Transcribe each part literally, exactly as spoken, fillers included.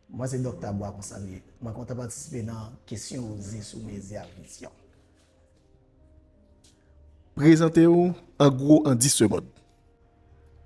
Mwen se Dòkta Bwa Konsamye. Mwen kontan patisipe nan kesyon oze sou mezi a vizyon. Prezante w an gwo an dis segond.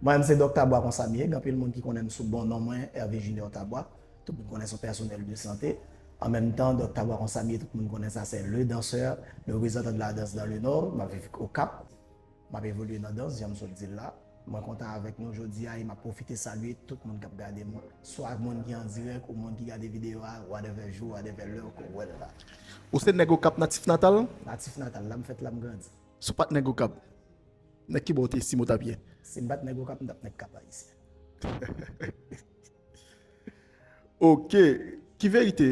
Mwen menm se Dòkta Bwa Konsamye, gen anpil moun ki konnen m sou bon non mwen, Hervé Junior Tabwa. Tout moun konnen sou pèsonèl de sante. An menm tan, Dòkta Bwa Konsamye, tout moun konnen sa se le dansè, le reprezantan de la danse dans le Nord. M ap viv Okap. M ap evolye nan dans, jan m sot di l la. Mwen kontan avèk nou jodi a e m ap pwofite salye tout moun k ap gade m, swa moun ki an dirèk ou moun ki gade videyo a, whatever jou, whatever lè ou wè l la. Ou se nèg Okap natif natal? Natif natal, la m fèt, la m grandi. Si w pa t nèg Okap, nan ki bò w te estime w t ap ye? Si m pa t nèg Okap, m t ap nèg Kap Ayisyen. Ok. Ki verite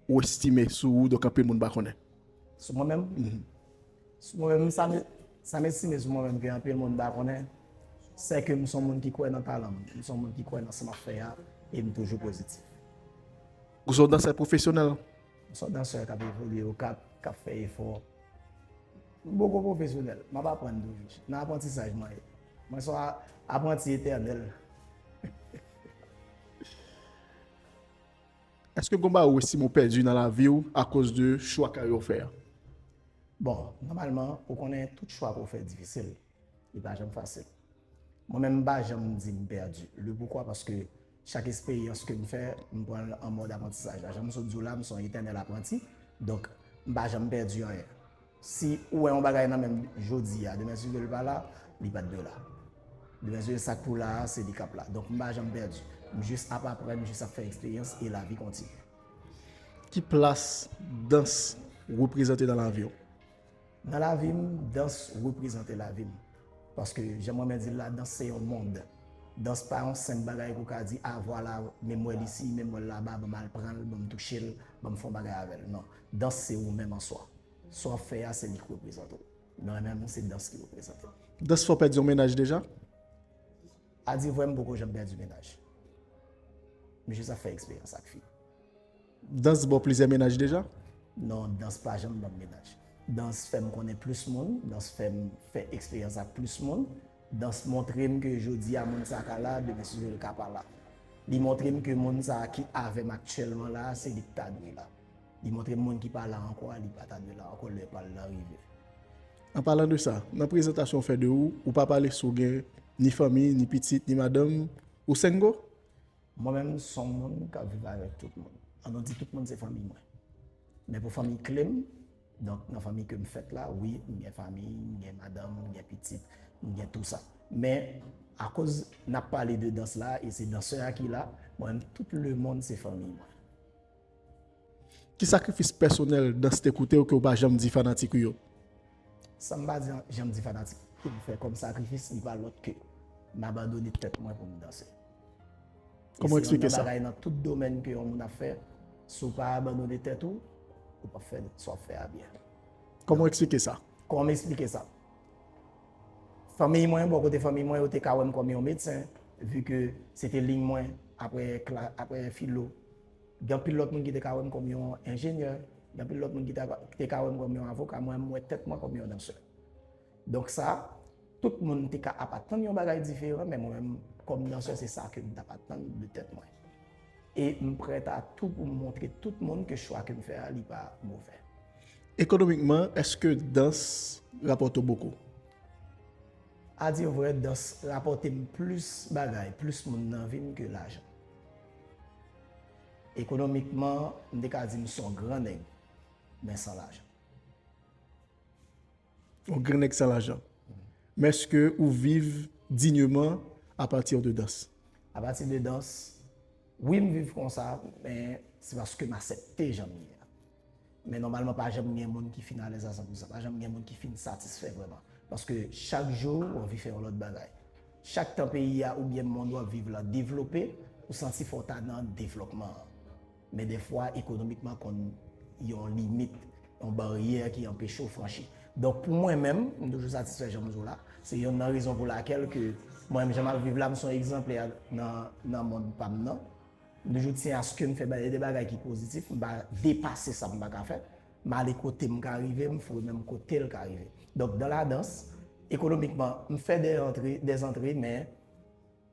ou estime sou ou, donk anpil moun pa konnen? Sou mwen menm? Sou mwen menm, sa m sa m estime sou mwen menm ke anpil moun pa konnen, se ke m se yon moun ki kwè nan talan m, m se yon moun ki kwè nan sa m ap fè a, e m toujou pozitif. Ou se yon dansè pwofesyonèl? M se yon dansè k ap evolye Okap, k ap fè efò. M poko pwofesyonèl, m ap aprann toujou. Nan aprantisaj mwen ye. Mwen se yon apranti etènèl. Èske gon bagay ou estime ou pèdi nan lavi w akoz de chwa karyè w fè a? Bon, nòmalman, ou konnen tout chwa ke w fè difisil. Li pa janm fasil. Mwen menm, m pa janm di m pèdi. Le poukwa? Paske chak eksperyans ke m fè, m pran l an mòd aprantisaj. La, jan m sot di w la, m se yon etènèl apranti. Donk, m pa janm pèdi anyen. Si ou wè yon bagay nan men m jodi a, demen si Dye vle l pa la, li pa t dwe la. Demen si Dye vle sa k pou la a, se li k ap la. Donk, m pa janm pèdi. M jis ap aprann, m jis ap fè eksperyans e lavi kontinye. Ki plas dans reprezante nan lavi w? Nan lavi m, dans reprezante lavi m. Paske, jan m renmen di l la, dans se yon mond. Dans pa yon senp bagay ke w ka di, a, vwala, men m wè l isi, men m wè l laba, ban m al pran l, ban m touche l, ban m fè yon bagay avè l. Non. Dans se ou menm an swa. Sa w ap fè a, se li k reprezante w. Mwen menm, se dans ki reprezante m. Dans fè w pèdi yon mennaj deja? A di vre, m poko janm pèdi mennaj. M jis ap fè eksperyans ak fi. Dans ba w plizyè mennaj deja? Non, dans pa janm ban m mennaj. Dans fè m konnen plis moun, dans fè m fè eksperyans ak plis moun. Dans montre m ke jodi a moun sa ka la, demen si Dye vle l ka pa la. Li montre m ke moun sa ki avè m aktyèlman la, se li k ta dwe la. Li montre m moun ki pa la ankò a, li pa ta dwe la ankò lè pa l lan rive. An palan de sa, nan prezantasyon w fè de ou, ou pa pale si w gen ni fanmi, ni pitit, ni madanm, ou sengo? Mwen menm, m se yon moun k ap viv avèk tout moun. An nou di tout moun se fanmi mwen. Men pou fanmi kle m, donk nan fanmi ke m fèt la, wi, m gen fanmi, m gen madanm, m gen pitit, m gen tou sa. Men, akoz n ap pale de dans la, e se dansè a ki la, mwen menm, tout lemonn se fanmi mwen. Ki sakrifis pèsonèl dans te koute w ke w pa janm di fanatik ou yo? Sa m pa di, janm di fanatik ke m fè kòm sakrifis, li pa lòt ke m abandone tèt mwen pou m danse. Kòman w eksplike sa? Nan tout domèn ke yon moun ap fè, si w pa abandone tèt ou, ou p ap fè sa w ap fè a byen. Kòman w eksplike sa? Kòman m eksplike sa? Fanmi mwen, bò kote fanmi mwen, yo te ka wè m kòm yon medsen, vi ke se te liy mwen apre, apre filo. Gen anpil lòt moun ki te ka wè m kòm yon enjenyè, gen anpil lòt moun ki te ka wè m kòm yon avoka, mwen, m wè tèt mwen kòm yon dansè. Donk sa, tout moun te ka ap atann yon bagay diferan, men mwen menm, kòm dansè, se sa ke m t ap atann de tèt mwen. E m prèt a tou pou m montre tout moun ke chwa ke m fè a, li pa movè. Ekonomikman, èske dans rapòte w bokou? A di vrè, dans rapòte m plis bagay, plis moun nan vi m ke lajan. Ekonomikman, m te ka di m se yon gran nèg, men san lajan. Yon gran nèg san lajan. Men èske ou viv dignement à partir de dans? Apati de dans, wi, m viv konsa, men se paske m aksepte jan m ye a. Men nòmalman, pa janm gen moun ki fin alèz a san pou san. Pa janm gen moun ki fin satisfè vrèman. Paske chak jou, w anvi fè yon lòt bagay. Chak tan peyi a oubyen mond w ap viv la devlope, ou santi fò w ta nan devlòpman an. Men dèfwa, ekonomikman konn yon limit, yon baryè ki anpeche w franchi. Donk, pou mwen menm, m toujou satisfè jan m di w la. Se yonn nan rezon pou lakèl ke mwen menm, jan m ap viv la, m se yon egzanplè nan, nan mond pa m nan. M toujou tyen aske m fè ba- de bagay ki pozitif, m pa depase sa m pa ka fè. M ale kote m ka rive, m foure men m kote l ka rive. Donk, dans la danse, ekonomikman, m fè de antre, des antre, men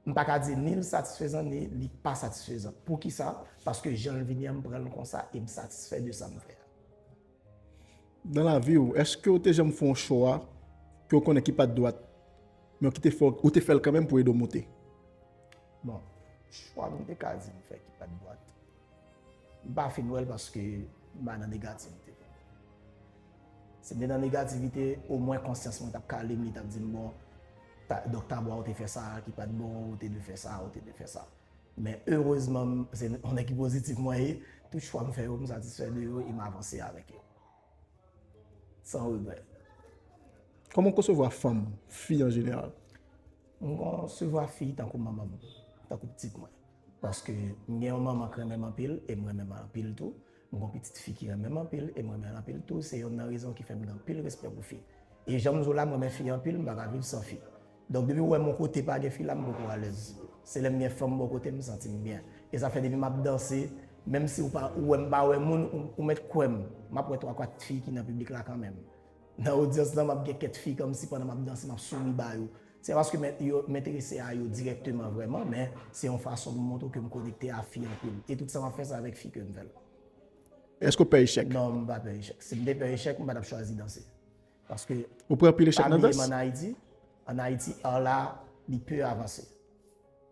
M pa ka di ni l satisfezan, ni li pa satisfezan. Poukisa? Paske jan l vini an, m pran l konsa e m satisfè de sa m fè a. Nan lavi w, èske w te janm fè yon chwa ke w konnen ki pa t dwat, men ki te fè, ou te fè l kanmenm pou ede w monte? Bon, chwa m te ka di m fè ki pa t dwat, m pa fin wè l paske m pa nan negativite. Si m te nan negativite, omwen konsyans mwen t ap kale m, li t ap di m, bon, ta, donk Tabwa ou te fè sa ki pa t bon, ou te dwe fè sa, ou te dwe fè sa. Men erezman, se yon nèg ki pozitif mwen ye, tout chwa m fè yo, m satisfè de yo e m avanse avèk yo. San regrè. Kòman w konsevwa fanm, fi an jeneral? M konsevwa fi tankou manman m, tankou pitit mwen. Paske m gen yon manman k renmen m anpil e m renmen m anpil tou. M gen yon pitit fi ki renmen m anpil e m renmen l anpil tou. Se yonn nan rezon ki fè m gen anpil respè pou fi. E jan m di w la, m renmen fi anpil, m pa ka viv san fi. Donk, depi w wè m yon kote pa gen fi la, m poko alèz. Se lè m gen fanm bò kote m, m santi m byen. E sa fè depi m ap danse, menm si ou pa, ou wè m pa wè moun, ou, ou mèt kwè m, m ap wè twa kat fi ki nan piblik la kanmenm. Nan odyans lan, m ap gen kèk fi kòmsi pandan m ap danse, m ap souri ba yo. Se pa paske m, yo, m enterese a yo dirèkteman vrèman, men se yon fason pou m montre w ke m konekte a fi anpil. E tout sa m ap fè, se avèk fi ke m fè l. Èske w pè echèk? Non, m pa pè echèk. Si m te pè echèk, m pa t ap chwazi danse. Paske Ou pran anpil echèk nan dans? An Ayiti, an Ayiti, ar la, li pe avanse.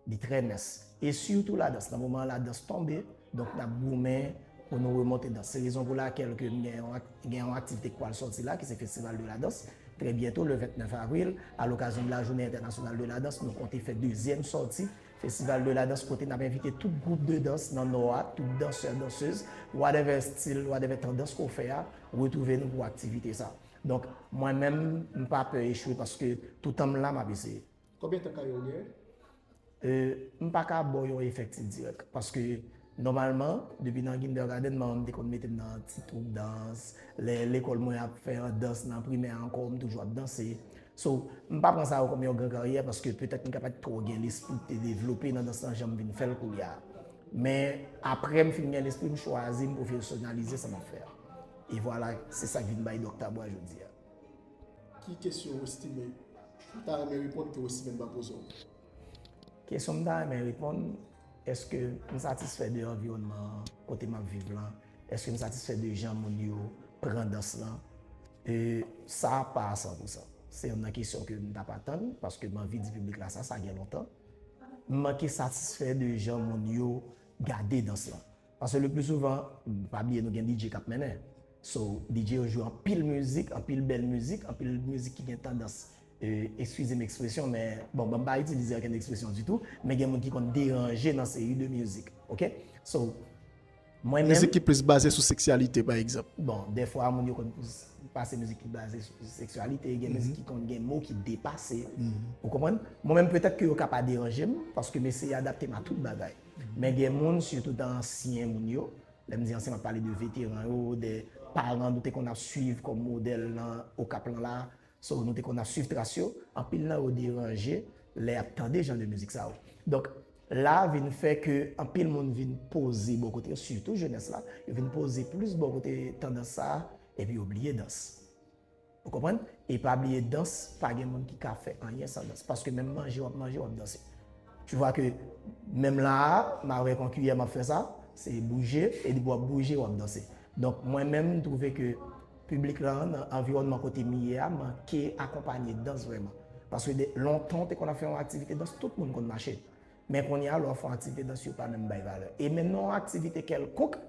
Li trè mens. E sitou ladans. Nan moman an, ladans tonbe, donk n ap goumen pou nou remonte dans. Se rezon pou lakèl ke m gen yon, gen yon aktivite k pral sòti la, ki se Festival de la Danse, trè byento, le vennèf avril, a lokazyon de la Journée Internationale de la Danse, nou konte fè dezyèm sòti Festival de la Danse, kote n ap envite tout gwoup de dans nan Nò a, tout dansè, dansez, whatever stil, whatever tandans ke w fè a, retwouve nou pou aktivite sa. Donk, mwen menm, m pa pè echwe paske toutan m la, m ap eseye. Konbyen tan kayè w genyen? Euh, m pa ka ba w yon efektif dirèk. Paske, nòmalman, depi nan kindergarten, manman m te konn mete m nan ti twoup dans. Lè lekòl mwen ap fè an dans nan primè ankò, m toujou ap danse. So, m pa pran sa yo kòm yon gran karyè paske petèt m ka pa t twò gen lespri pou te devlope nan dans lan jan m vin fè l koulye a. Men, apre m fin gen lespri, m chwazi, m pwofesyonalize sa m ap fè a. E vwala, se sa k vin bay Dòk Tabwa jodi a. Ki kesyon w estime, ou ta renmen reponn ke w estime m pa poze w? Kesyon m ta renmen reponn, èske m satisfè de anviwònman kote m ap viv lan? Èske m satisfè de jan moun yo pran dans lan? E sa pa a san pou san. Se youn nan kesyon ke m t ap atann, paske m anvi di piblik la sa, sa gen lontan. M manke satisfè de jan moun yo gade dans lan. Paske le pli souvan, pa bliye nou gen D J k ap mennen. So, D J yo jwe anpil mizik, anpil bèl mizik, anpil mizik ki gen tandans, euh, eskize m ekspresyon, men, bon, ban m pa itilize okenn ekspresyon ditou, men gen moun ki konn deranje nan seri de mizik, oke? So, mwen menm Mizik ki plis baze sou seksyalite, pa egzanp. Bon, dèfwa moun yo konn plis pase mizik ki baze sou seksyalite, gen mizik ki konn gen mo ki depase. Ou konprann? Mwen menm, petèt ke yo ka pa deranje m, paske m eseye adapte m a tout bagay. Men gen moun, sitou nan ansyen moun yo, lè m di ansyen, m ap pale de veteran yo, de paran nou te konn ap swiv kòm modèl nan Okap lan la. So, nou te konn ap swiv tras yo, anpil nan yo deranje lè y ap tande jan de mizik sa yo. Donk, la vin fè ke anpil moun vin poze bò kote yo, sitou jenès la, yo vin poze plis bò kote tandans sa a, epi yo bliye dans. Ou konprann? E pa bliye dans, pa gen moun ki ka fè anyen san dans. Paske menm manje w ap manje, w ap danse. Tu vois que menm la a, m avèk yon kiyè m ap fè sa, se bouje, e depi w ap bouje, w ap danse. Donk, mwen menm, m twouve ke piblik lan, nan anviwònman kote m ye a, manke akonpanye dans vrèman. Paske de lontan, w te konn ap fè yon aktivite dans, tout moun konn mache. Men kounye a, lè w ap fè yon aktivite dans, yo pa menm bay valè. E menm nan yon aktivite kèlkonk,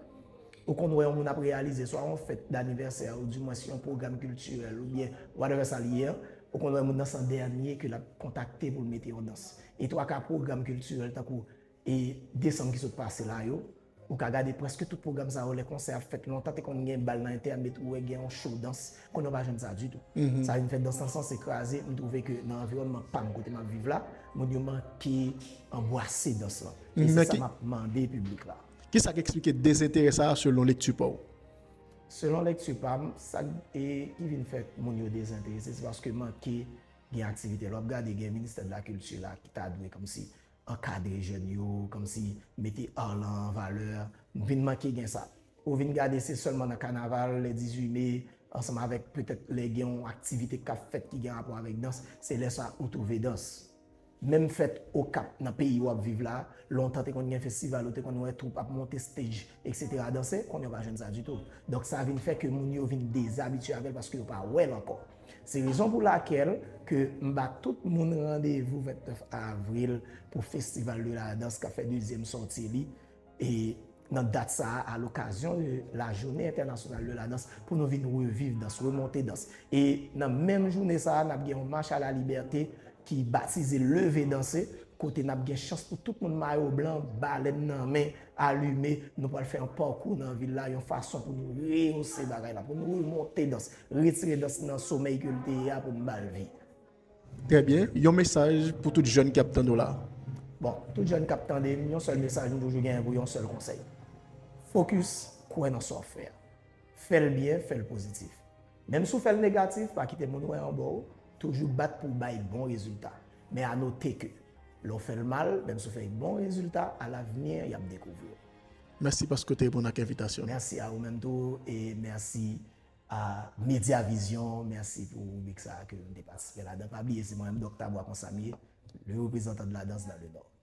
ou konn wè yon moun ap reyalize, swa yon fèt danivèsè, ou dimwen si yon pwogram kiltirèl, oubyen whatever sa l ye an, ou konn wè moun nan se an dènye ke l ap kontakte pou l mete yon dans. E twa ka pwogram kiltirèl, tankou e desanm ki sot pase la yo, ou ka gade prèske tout pwogram sa yo, lè konsè ap fèt, lontan te konn gen bal nan entènèt, ou wè gen yon show dans, kounye a w pa jwenn sa ditou. Sa vin fè dans lan sanse kraze, m twouve ke nan anviwònman pa m kote m ap viv la, moun yo manke anbwase dans lan. E se sa m ap mande piblik la. Kisa k eksplike dezenterè sa a selon lekti pa w? Selon lekti pa m, sa k, e, ki vin fè moun yo dezenterese, se paske manke gen aktivite. Lè w ap gade, gen ministè de la kilti la ki ta dwe kòmsi ankadre jèn yo, kòmsi mete ar lan an valè. M vin manke gen sa. Ou vin gade, se sèlman nan kanaval, lè dizuit me, ansanm avèk petèt lè gen yon aktivite k ap fèt ki gen rapò avèk dans, se lè sa ou twouve dans. Menm fèt Okap nan peyi w ap viv la, lontan te konn gen festival, ou te konn wè twoup ap monte stage, et cetera, danse, kounye a w pa jwenn sa ditou. Donk sa vin fè ke moun yo vin dezabitye avè l paske yo pa wè l ankò. Se rezon pou lakèl ke m ba tout moun randevou vennèf avril pou Festival de la Danse k ap fè dezyèm sòti li. E nan dat sa a, a lokazyon de la Journée Internationale de la Danse, pou nou vin reviv dans, remonte dans. E nan menm jounen sa a, n ap gen yon mach a la libète ki batize Leve Danse, kote n ap gen chans pou tout moun mayo blan, balèn nan men, alime, nou pral fè yon pakou nan vil la, yon fason pou nou rehose bagay la, pou nou remonte dans, retire dans nan somèy ke l te ye a pou n ba l vi. Trè byen. Yon mesaj pou tout jèn k ap tande w la. Bon, tout jèn k ap tande m, yon sèl mesaj m toujou genyen pou yon sèl konsèy. Fokis, kwè nan sa w ap fè a. Fè l byen, fè l pozitif. Menm si w fè l negatif, pa kite moun wè anba w, toujou bat pou w bay bon rezilta. Men a note ke, lè w fè l mal, menm si w fè l bon rezilta, alavni, y ap dekouvri w. Mèsi paske w te reponn ak envitasyon. Mèsi a ou menm tou, e mèsi a Media Vision, mèsi pou ribrik sa a ke m te patisipe ladan. Pa bliye, se mwen menm, Dòkta Bwa Konsa m ye, le reprezantan de la danse dans le Nord.